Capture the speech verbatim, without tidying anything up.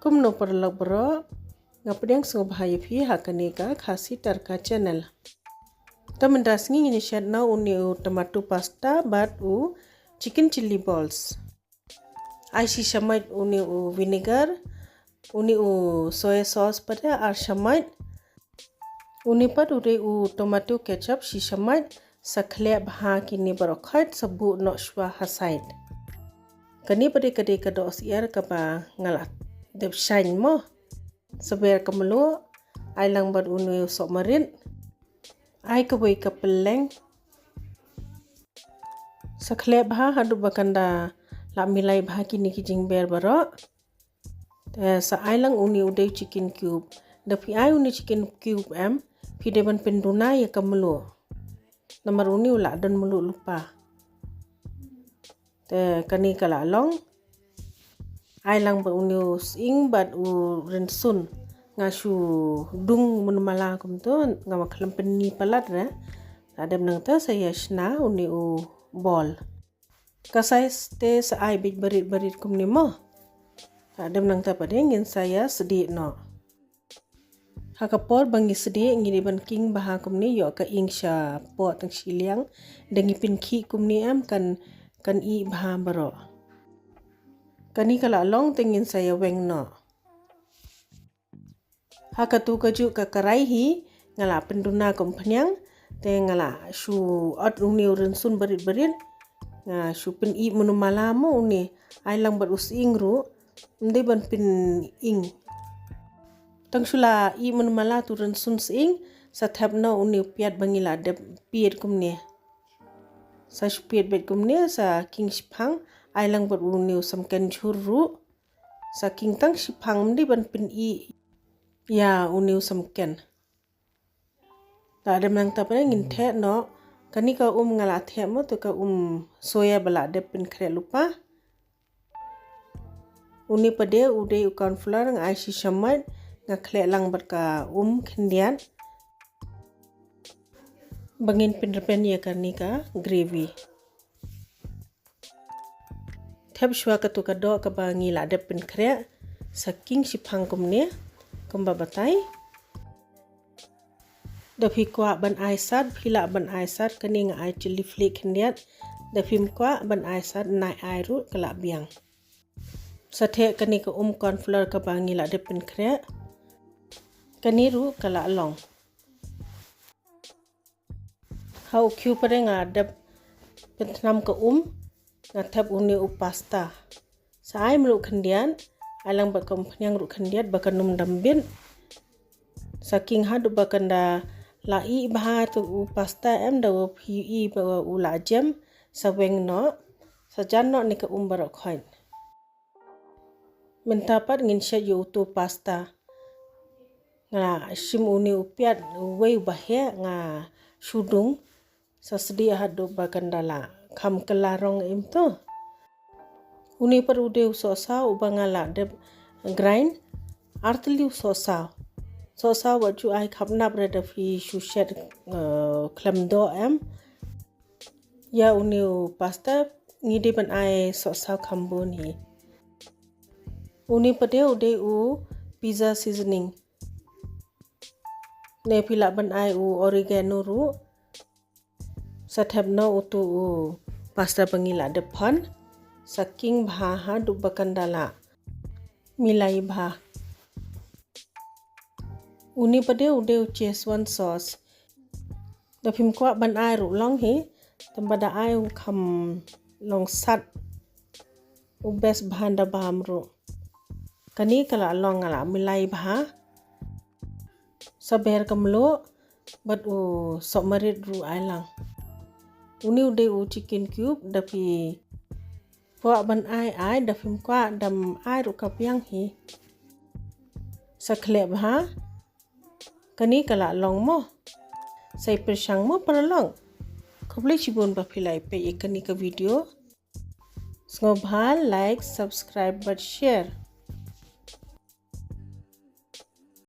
Kumno paralok baroh, nga pdiang sngewbha ïa phi ha kane ka Khasi Tadka channel. Te mynta sngi ngin shet noh une u tomato pasta bad u chicken chilli balls. Ai shi shamoit une u vinegar, une u soya sauce pat ar shamoit. Une pat u dei u tomato ketchup shi shamoit, sa khleh bha kine baroh khoit sa buh noh shuwa ha side. Kane pat dei ka dei ka doh syiar kaba nga la dep shaiñ mo. Sa ber ka mluh, ai lang bad une u sohmarit. Ai kawei ka pylleng. Sa khleh bha haduh ba kan da la milai bha kine ki jingber baroh. Te sa ai lang une u dei chicken cube. Da phi ai une chicken cube em, phi dei ban pynduna ïa ka mluh. Namar une u la don mluh lypa. Te kane ka la long. Ai lang bad une u sying bad u rynsun. Nga shu dung mynmala kumto, nga ma khlem pynni palat re. La dep nangta sa ïa shna une u ball. Ka size te sa ai bit barit barit kumne mo. La dep nangta pat ngin sa ïa sdieh noh. Ha ka por ba ngi sdieh ngi dei ban king bha kumne, ïoh ka ing shapoh tang shiliang. Da ngi pynkhih kumne em kan, kan ih bha baroh. Kane ka la long te ngin sa ïa weng noh. Ha katu kajuh ka karai hi nga la pynduna ka umphniang, te nga la shu ot une u rynsun barit barit. Nga shu pyn-ih mynmala mo une, ai lang bad u sying ruh. Ym dei ban pyn-ing. Tang shu la ih mynmala tu rynsun sying, sa thep noh une u piat ba ngi la dep piat kumne. Sa shu piat beit kumne, sa king shiphang, ai lang bad une u samken jhur ruh. Sa king tang shiphang, ym dei ban pyn-ih ïa une u samken. La dep nangta pat ngin theh noh. Kane ka um nga la theh mo, tu ka um soya ba la dep pynkhreh lypa. Une pat u dei u cornflour, nga ai shi shamoit, nga khleh lang bad ka um khyndiat. Ba ngin pynrepen ïa kane ka gravy. Thep shuwa katu ka doh kaba ngi la dep pynkhreh, sa king shiphang kumne, kumba batai. Da phi kwah ban ai sat, phi lah ban ai sat, kane nga ai chilli flake khyndiat. Da phim kwah ban ai sat, nai ai ruh ka la biang. Sa theh kane ka um cornflour kaba ngi la dep pynkhreh. Kane ruh ka la long. Ha u khiew pat nga dep pynthnam ka um, nga thep une u pasta. Sa ai mluh khyndiat, ai lang bad ka umphniang ruh khyndiat ba kan ym dam bit. Sa king haduh ba kan da la ih bha tu u pasta em, da u phi ih ba u la jem, sa weng noh, sa jan noh ne ka um baroh khoit. Mynta pat ngin shet ïa utu pasta. Nga la shim une u piat uwei uba heh, nga shu dung. Sa sdieh haduh ba kan da la kham kylla rong im tu. Une pat u dei u sohsaw uba nga la dep grind. Ar tylli u sohsaw. Sohsaw wat ju ai khapnap re da phi shu shet, eh, khlem doh em. Ïa une u pasta ngi dei ban ai sohsaw kham bun hi. Une pat u dei u pizza seasoning. Ne phi lah ban ai u oregano ruh. Sa thep noh utu u pasta ba ngi la dep phon. Sa king bha haduh ba kan da la milai bha. Une pat u dei u Szechuan sauce. Da phim kwah ban ai ruh long hi, tang ba da ai u kham long sat. U best bha da bam ruh. Kane ka la long nga la milai bha. Sa ber ka mluh, bad u sohmarit ruh ai lang. Une u dei u chicken cube, da phi kwah ban ai ai, da phim kwah dam ai ruh ka biang hi. Sa khleh bha. Kane ka la long mo. Sa ïa pyrshang mo paralok. Khublei shibun ba phi la ïa peit ïa kane ka video. Sngewbha like, subscribe bad share.